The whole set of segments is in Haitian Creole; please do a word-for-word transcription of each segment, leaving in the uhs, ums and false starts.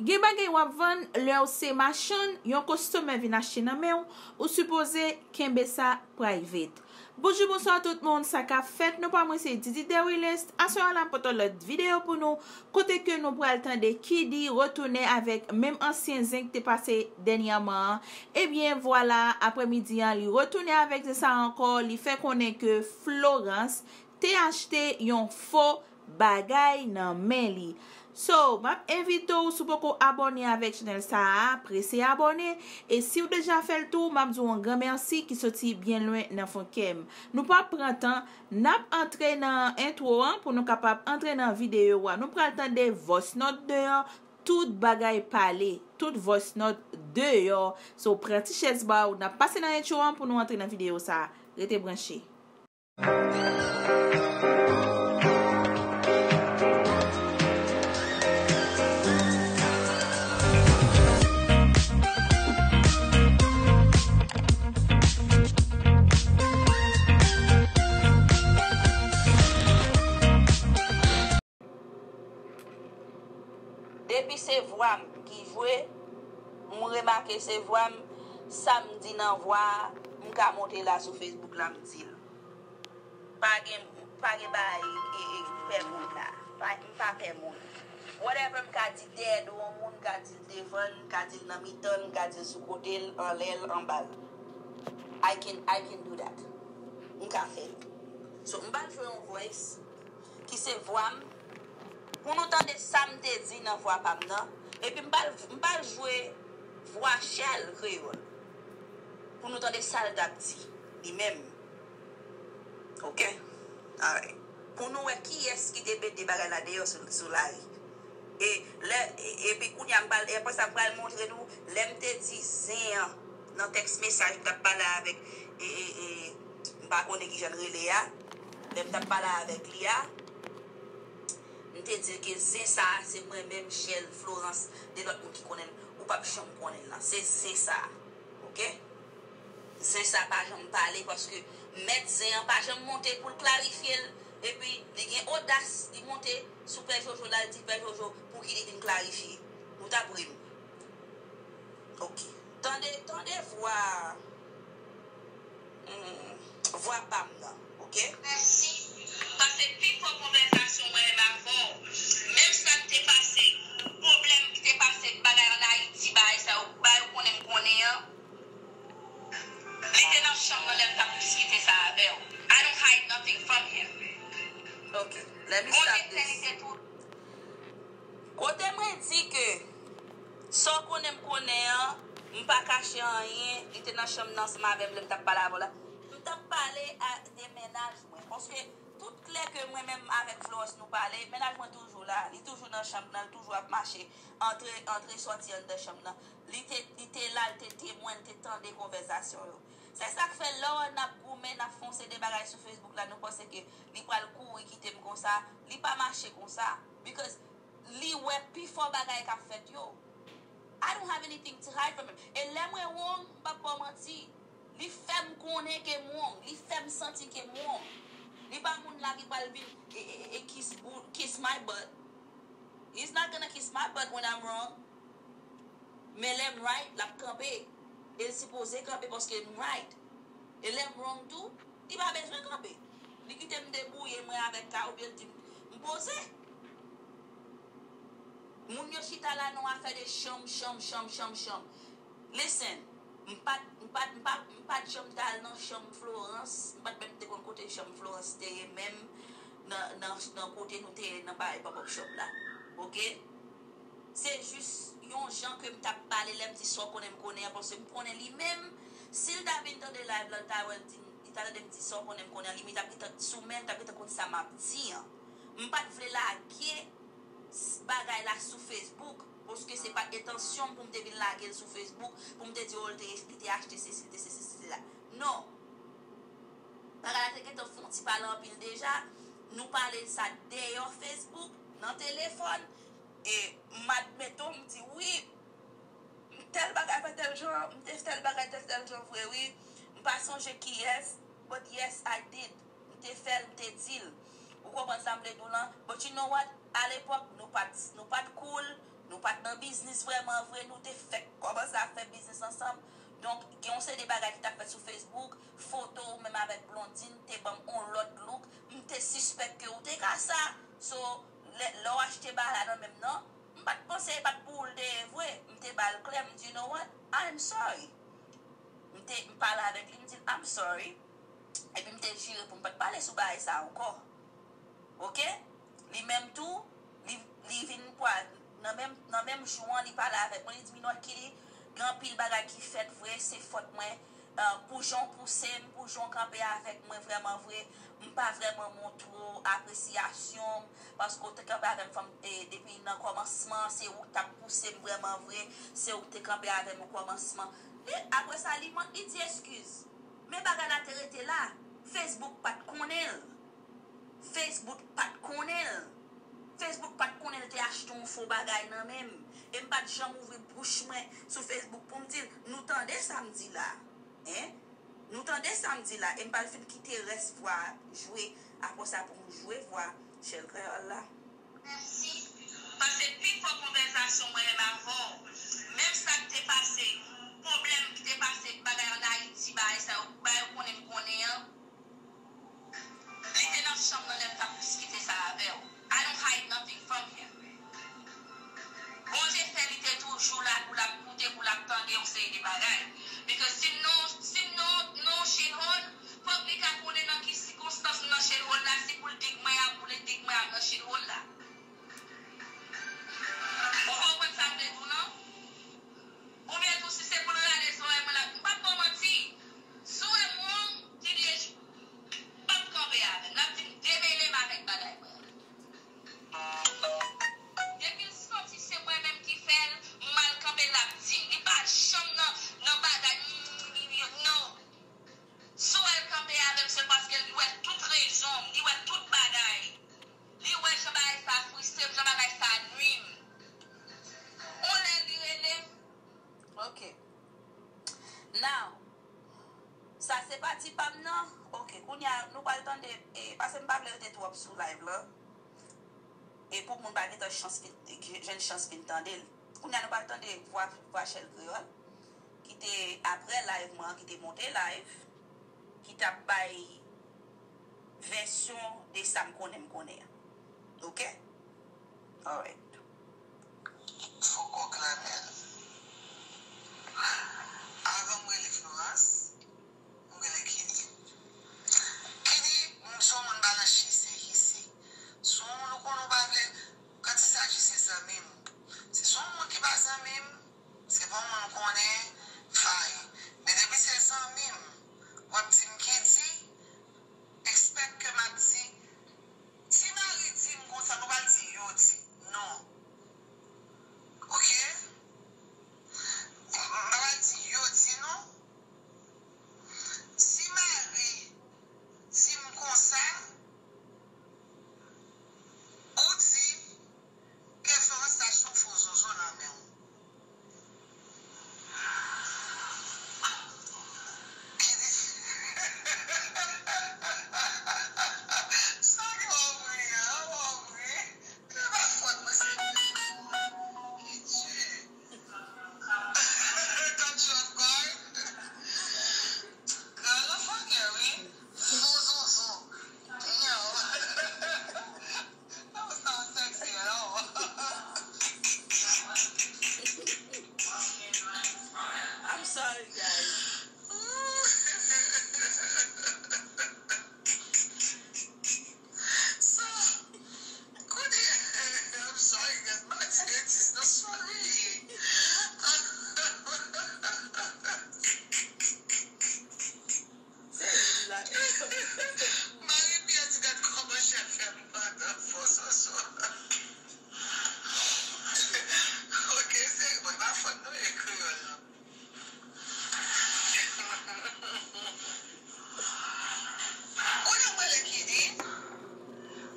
Gen bagay w ap vann, lè w se machann, yon kostomè vin achte nan men w, ou sipoze kenbe sa private. Bonjou, bonswa tout moun, sa k ap fèt? Non pa mwen se Didi The Realist. Aswè a la m pote yon lòt videyo pou nou, kote ke nou pral tande Kiddy retounen avèk menm ansyen zen ki te pase dènyèman an. Ebyen, vwala, aprèmidi an, li retounen avèk zen sa ankò, li fè konnen ke Florence te achte yon fo bagay nan men li. So, m ap envite w, si w poko abòne avèk chanèl sa a, prese abòne. E si w deja fè l tou, m ap di w yon gran mèsi ki soti byen lwen nan fon kè m. Nou p ap pran tan, n ap antre nan entwo an pou nou kapab antre nan videyo a. Nou pral tande voice note deyò, tout bagay pale, tout voice note deyò. So, pran ti chèz ba w, n ap pase nan entwo an pou nou antre nan videyo sa a. Rete branche. Depi se vwa m ki jwe, m remake se vwa m, sa m di nan vwa a, m ka monte la sou Facebook la, m di l. Pa gen, pa gen bagay e, e, pè moun la. Pa, m pa pè moun. Whatever m ka di dèyè do yon moun, m ka di l devan l, m ka di l nan mitan l, m ka di l sou kote l, anlè l, anba l. I can, I can do that. M ka fè l. So, m pral jwe yon voice ki se vwa m, pou nou tande sa m te di nan vwa pa m nan. Epi m pral, m pral jwe vwa Shell Kreyòl pou nou tande sa l t ap di, li menm. Oke? Alright. Pou nou wè kiyès ki te mete bagay la deyò sou, sou lari. E lè, e, epi kounye a m pral, e apre sa m pral montre nou, lè m te di zen an, nan tèks mesaj m t ap pale avèk, e, e, e, m pa konnen kijan l rele a, lè m t ap pale avèk li a, m te di l ke zen sa a, se mwen menm, Shell, Florence, de lòt moun ki konnen l, ou p ap janm konnen l lan. Se zen sa a. Oke? Zen sa pa janm pale paske mèt zen an pa janm monte pou l klarifye l. Epi, li gen odas, li monte sou Pè Jojo la, l di Pè Jojo pou ki li vin klarifye. Nou t ap ri m. Oke. Tande, tande vwa, hmm, vwa pa m nan, oke? Mèsi. Paske pi fò konvèsasyon mwen menm avè w, menm sa k te pase, pwoblèm ki te pase, bagay ann Ayiti, bagay sa yo, bagay ou konnen m konnen an, li te nan chanm nan lè m t ap diskite sa avè w. I don't hide nothing from him. Ok, let me stop this. Kote mwen di ke sa w konnen m konnen an, m pa kache anyen, li te nan chanm nan ansanm avè m lè m t ap pale avè w la. M t ap pale a, de mennaj mwen, paske tout klè ke mwen menm avèk Florence nou pale, mennaj mwen toujou la, li toujou nan chanm nan, li toujou ap mache, antre, antre, sòti anndan chanm nan. Li te, li te la, li te temwen, li te tande konvèsasyon yo. Se sa k fè lè n ap goumen, n ap fè yon seri de bagay sou Facebook la, nou panse ke li pral kouri kite m konsa, li pa mache konsa. Because li wè pifò bagay k ap fèt yo. I don't have anything to hide from him. E lè mwen wrong, m p ap ba w manti. Li fè m konnen ke m wrong. Li fè m santi ke m wrong. Li pa moun la ki pral vin e, e, e, e kiss, kiss my butt. He's not gonna kiss my butt when I'm wrong. Men lè m right, l ap kanpe. E l sipoze kanpe paske m right. E lè m wrong tou, li pa bezwen kanpe. Li kite m debouye mwen avèk ka oubyen l di m, m poze. Moun yo chita la nan afè de chanm, chanm, chanm, chanm, chanm. Listen, m pa t, m pa t, m pa, m pa t janm t al nan chanm Florence, m pa t menm te konn kote chanm Florence te ye menm nan, nan, nan kote nou te ye nan bagay pop up shop la. Oke? Se jis yon jan ke m t ap pale lè m di sa w konnen m konnen an, paske m konnen li menm, si l ta vin tande live la, l ta wè m di, li ta tande m di sa w konnen m konnen an, li menm t ap gentan sou men l, t ap gentan konn sa m ap di an. M pa t vle lage s-, bagay la sou Facebook, paske se pa t entansyon m pou m te vin lage l sou Facebook, pou m te di, o, l te, li te achte sesi, li te sesi, sesi la. Non. Bagay la te gentan fè yon ti pale anpil deja. Nou pale de sa deyò Facebook, nan telefòn. E m admete w, m di wi, m tèl bagay fè tèl jan, m te fè tèl bagay tèl, tèl jan vre wi. M pa sonje kiyès, but yes, I did. M te fè l, m te di l. Ou konprann sa m vle di w lan? But you know what? Alepòk, nou pa t, nou pa t cool, nou pa t nan biznis vrèman vre, nou te fèk kòmanse ap fè biznis ansanm. Donk, gen yon seri de bagay ki t ap fèt sou Facebook, foto ou menm avèk Blondine te ban m yon lòt look, m te sispèk ke ou te ka sa. So, lè, lè w achte bagay la nan men m nan, m pa t panse e pa t pou ou l te ye vre. M te ba l klè, m di, "You know what? I'm sorry." M te, m pale avèk li, m di l, "I'm sorry." Epi m te jire pou m pa t pale sou bagay sa a ankò. Oke? Li menm tou, li, li vin pwa, nan menm, nan menm jou an, li pale avèk mwen, li di, "Minot, Kitty, gen anpil bagay ki fèt vre, se fòt mwen, eh, pou jan w pouse m, pou jan w kanpe avèk mwen vrèman vre, m pa vrèman montre w apresyasyon m, paske w te kanpe avè m fanm, eh, depi nan kòmansman, se ou k t ap pouse m vrèman vre, se ou k te kanpe avè m o kòmansman." Li, apre sa, li, li di eskiz. Men bagay la te rete la. Facebook pa t konnen l. Facebook pa t konnen l. Facebook pa t konnen l te achte yon fo bagay nan men m. E m pa t janm ouvri bouch mwen sou Facebook pou m di l, "Nou tande sa m di la." Hein? Nou tande sa m di la. E m pral fin kite rès vwa jwe. Apre sa pou m jwe vwa Chèl Kreyòl la. Mèsi. Paske pi fò konvèsasyon mwen menm avè w. Menm sa k te pase, pwoblèm ki te pase, bagay ann Ayiti, bagay sa yo, bagay ou konnen m konnen an. Li te nan chanm nan lè m t ap diskite sa avè w. I don't hide nothing from him. Bondye fè li te toujou la pou l ap koute, pou l ap tande yon seri de bagay. Because si m nan, si m nan, nan shithole, fòk li ka konnen nan ki sikonstans m nan shithole la, si pou l di k mwen ap, pou l di k mwen ap nan shithole la. Ou konprann sa m vle di w nan? Oubyen tou, si se pou l rale zòrèy mwen la, m p ap ba w manti. Si w wè m wrong, T D H p ap kanpe avè m. L ap di m demele m avèk bagay mwen. Depi l santi se mwen menm ki fè l, m al kanpe, l ap di m. Li pa janm nan, nan bagay, non. Si w wè l kanpe avè m, se paske li wè tout rezon m, li wè tout bagay. Li wè jan bagay sa fristre m, jan bagay sa nwi m. On lè li rele m. Ok. Now, sa se pati pa m nan. Ok, kounye a, nou pral tande, e, paske m pa vle rete twòp sou live lan. E pou moun pa gentan chans fin, jwenn chans fin tande l. Kounye a, nou pral tande vwa, vwa Chèl Kreyòl, ki te, apre live mwen an, ki te monte live, ki t ap bay vèsyon de sa m konnen m konnen an. Ok? Alright. Fouco Clamel. Avan m rele Florence, m rele Kitty. Kitty, m se yon moun pa nan chise, chise. Se yon moun ou konnen ou pa vle, kanti sa jis se zanmi m. Se se yon moun ki pa zanmi m, se pa yon moun m konnen, fay. Men depi se zanmi m, w ap di m Kitty, expect ke m ap di, si mari di m konsa, m pa pral di yo di. Non. Ok? M pa pral di yo di non. Si mari di m konsa, ou di ke Florence ta achte yon fo zozo nan men w. Ki di, sa ki w ap ri a, w ap ri. Se pa fòt mwen, se Facebook ki di. Don't you have guard? Gran lanfòkè, wi. Fo zozo. Yo. That was not sexy at all. I'm sorry, guys. So, kounye, I'm sorry, guys, my identity is not sorry. Mari Pierre di gad kòman chèf fè m pandan fo soso. Ok, se, bon, pa fòt nou e kreyòl lan. Kounye a mwen le ki di,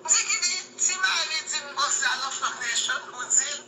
m di ki di, ti mari di m konsa nan foundation pou di l,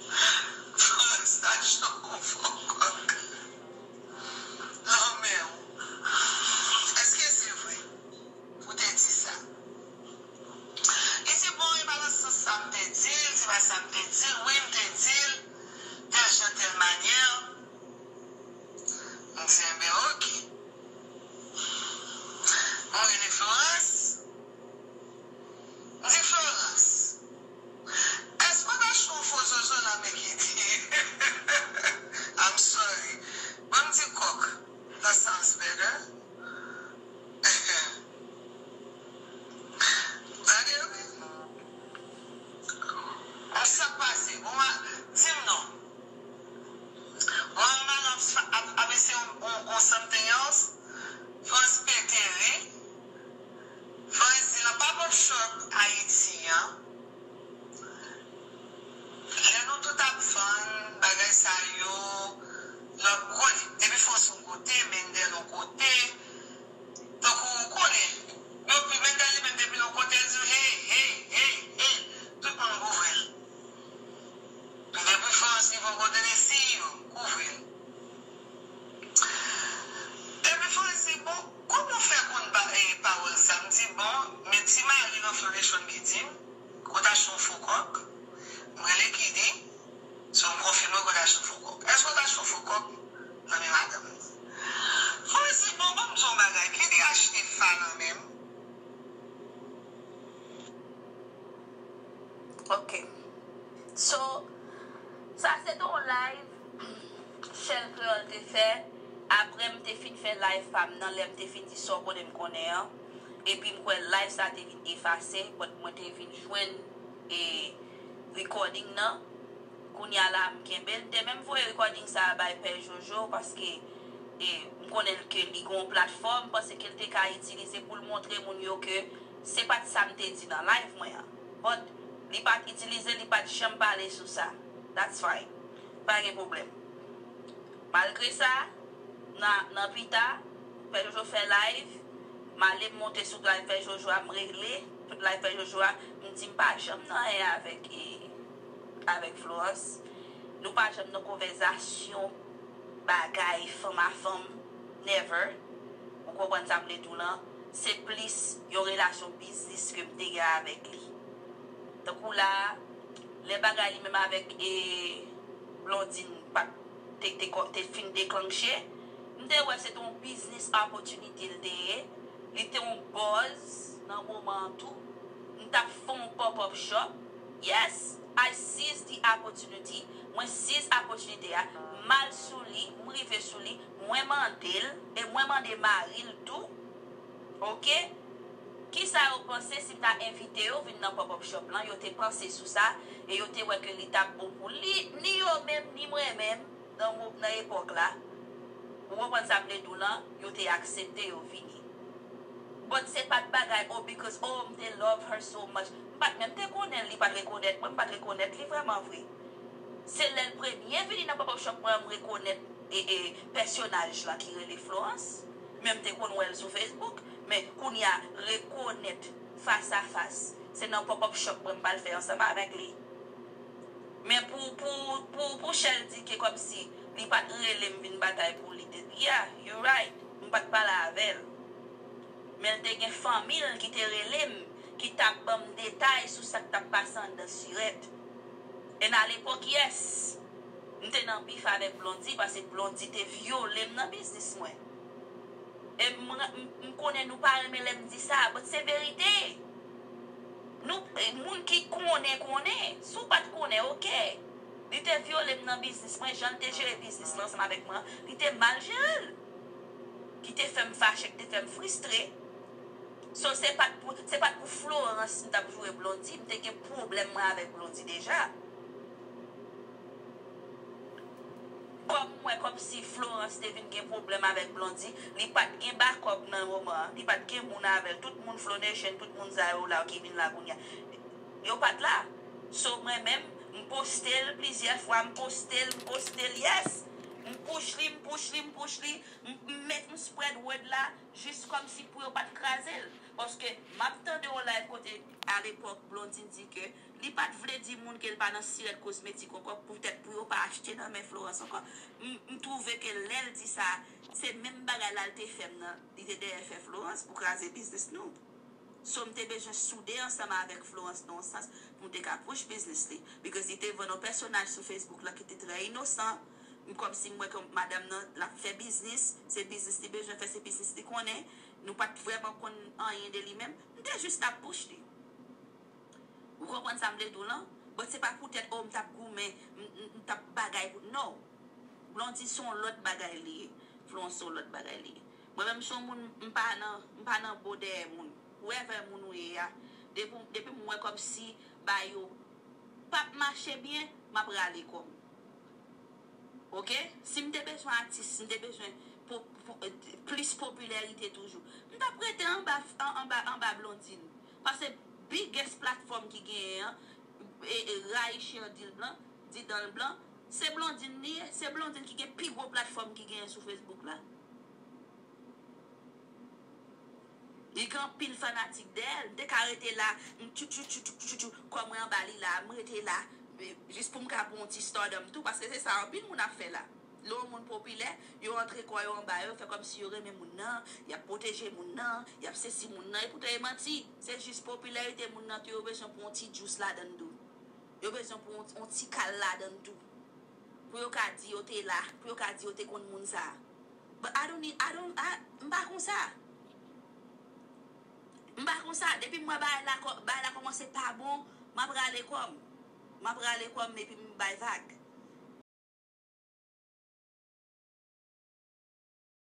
Donk, w konnen, depi Florence yon kote, Mendel yon kote, tankou w konnen, yo, Mendel li menm depi l yon kote, l di, hey, hey, hey, hey, tout moun kouvri l. Depi Florence li yon kote, li si yo, kouvri l. Epi Florence di, bon, kòman w fè konn ba, eh, pawòl sa? M di, bon, men ti mari nan Florence li di m, ou t achte yon fo kòk, m rele Kidi, so m konfime ou t achte yon fo kòk. Èske ou t achte yon fo kòk nan men madanm nan? Florence di, bon, ban m di w yon bagay, Kidi achte fa nan men m. Ok. So, sa se te yon live Shell Creole te fè. Apre m te fin fè live pa m nan, lè m te fin di sa w konnen m konnen an. Epi m kwè live sa te vin efase, but mwen te vin jwenn e recording nan. Kounye a la, m kenbe l. M te menm voye recording sa a bay Pè Jojo, paske e, m konnen ke li gen yon platfòm, m panse ke l te ka itilize pou l montre moun yo ke se pa t sa m te di nan live mwen an. But, li pa t itilize, li pa t janm pale sou sa. That's fine. Pa gen pwoblèm. Malgre sa, nan, nan pita, Pè Jojo fè live, m ale m monte sou live Pè Jojo a, m regle tout live Pè Jojo a, m di m pa janm nan anyen avèk, e, avèk Florence. Nou pa janm nan konvèzasyon bagay fanm a fanm, never. Ou konprann sa m vle di w lan? Se plis yon relasyon biznis ke m te gen avèk li. Tankou la, lè bagay li menm avèk, e, Blondine pa t te, te, te fin deklanche, m te wè se te yon biznis opportunity l te ye. Li te yon buzz nan moman an tou. M t ap fè yon pop-up shop. Yes, I seize the opportunity. Mwen seize opportunity a. M al sou li, m rive sou li, mwen mande l, e mwen mande mari l tou. Ok? Kisa yo panse si m ta envite yo vin nan pop-up shop lan? Yo te panse sou sa, e yo te wè ke li t ap bon pou li, ni yo menm, ni mwen menm, nan mo-, nan epòk la. Ou konprann sa m vle di w lan? Yo te aksepte, yo vini. But se pa t bagay, oh, because, oh, m te love her so much. M pa t menm te konnen l, li pa t rekonèt mwen, m pa t rekonèt li vrèman vre. Se lè l premye vini nan pop-up shop mwen, m rekonèt, e, e, pèsonaj lan ki rele Florence. Men m te konn wè l sou Facebook. Men kounye a, rekonèt fas a fas, se nan pop-up shop mwen m pral fè ansanm avèk li. Men pou, pou, pou, pou Shell di ke kòmsi li pa t rele m vin batay pou li, te, yeah, you right. M pa t pale avè l. Men l te gen fanmi l ki te rele m, ki t ap ban m detay sou sa k t ap pase anndan sirèt. And à l'époque, yes, m te nan bif avèk Blondy, paske Blondy te vyole m nan biznis mwen. E m, m, m konnen nou pa renmen lè m di sa, but se verite. Nou, e, moun ki konnen, konnen. Si w pa t konnen, ok. Li te vyole m nan biznis mwen, jan l te jere biznis lan ansanm avèk mwen, li te mal jere l. Ki te fè m fache, ki te fè m fristre. So, se pa t pou, se pa t pou Florence m t ap joure Blondy, m te gen pwoblèm mwen avèk Blondy deja. Kòm m wè kòmsi Florence te vin gen pwoblèm avèk Blondy, li pa t gen bakòp nan moman an, li pa t gen moun avè l, tout moun Flow Nation, tout moun sa yo la ki vin la kounye a, yo pa t la. So, mwen menm, m poste l plizyè fwa, m poste l, m poste l, yes! M push li, m push li, m push li, m, m met, m spread word la, jis kòmsi pou yo pa t kraze l. Paske m ap tande yon live kote, alepòk, Blondy di ke li pa t vle di moun ke l pa nan sirèt kozmetik ankò, poutèt pou yo pa achte nan men Florence ankò. M, m twouve ke lè l di sa, se menm bagay la l te fè m nan, li te dèyè fè Florence pou kraze biznis nou. So, m te bezwen soude ansanm avèk Florence nan yon sans pou m te ka push biznis li. Because li te vann yon pèsonaj sou Facebook la ki te trè inosan. M kòmsi m wè ke madanm nan, l ap fè biznis, se biznis li bezwen fè, se biznis li konnen. Nou pa t vrèman konn anyen de li menm. M te jis t ap push li. Ou konprann sa m vle di w lan? But se pa poutèt, oh, m t ap goumen, m, m, m t ap bagay pou, no. Blondy se yon lòt bagay li ye. Florence se yon lòt bagay li ye. Mwen menm se yon moun, m pa nan, m pa nan bo dèyè moun. Whoever moun ou ye a, depi, depi m wè kòmsi ba yo p ap mache byen, m ap rale kò m. Ok? Si m te bezwen atis, si m te bezwen po-, po-, plis popilarite toujou, m t ap rete anba, an-, anba, anba Blondine. Paske biggest platform ki genyen an, e, e, rayi Shell Didal Blanc, Didal Blanc, Se Blondine li ye, se Blondine ki gen pi gwo platfòm ki genyen sou Facebook la. Li gen anpil fanatik dèyè l. M te ka rete la, m tchou tchou tchou tchou tchou tchou, kò mwen anba li la, m rete la, jis pou m ka pran yon ti stardom tou, paske se sa anpil moun ap fè la. Lè yon moun popilè, yo antre kò yo anba yo, fè kòmsi yo renmen moun nan, y ap pwoteje moun nan, y ap sesi moun nan, epoutan e manti. Se jis popilarite moun nan tou, yo bezwen pou yon ti djous ladan l tou. Yo bezwen pou yon, yon ti kal ladan l tou. Pou yo ka di yo te la, pou yo ka di yo te konn moun sa. But I don't need, I don't, I, m pa konsa. M pa konsa. Depi m wè bagay la, kò- bagay la kòmanse pa bon, m ap rale kò m. M ap rale kò m epi m bay vag.